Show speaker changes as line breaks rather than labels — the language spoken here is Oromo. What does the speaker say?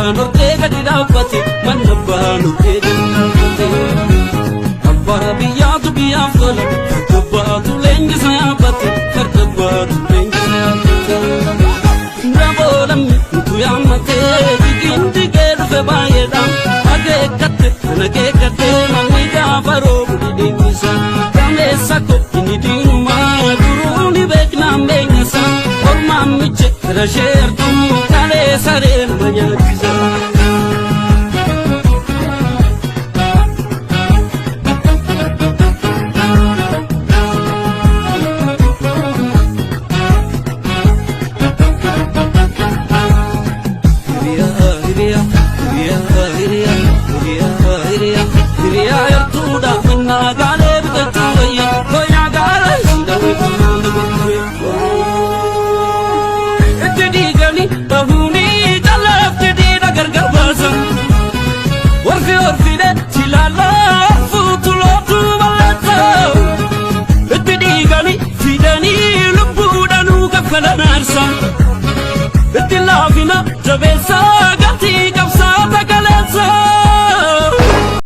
abbaan hortee gadi dhaabbate, manna abbaan hortee gadi dhaabbate. Abbaa biyyaatu biyyaaf tola, farda abbaatu leenjisa yaabbate, farda abbaatu leenjisa yaabbate. Daboolamni utuu yaammatee jigiin jigee dhufe baay'eedha. Akeekkatte kan akeekkatte namni gaafa roobu dhidhiibbisa. Gameessa ko inni diinumaa duruu ni beeknaan beenyasa. Ormaan miche fira sheertuu kalee saree nama nyaachisa. Hiriyaa hiriyaa hiriyaa hiriyaa hiriyaa hiriyaa hiriyaa yartuudha mannaa gaalee bitachuu wayya koyaa gaara hindawee qonnaan gurgure. Itti diiganii bahuunii calaaf jedhiidha gargar baasa. Warfi warfidhe silaalaa fuutu lootuu balleessa. Itti dhiiganii fidanii lubbuudhanuu kaffalana.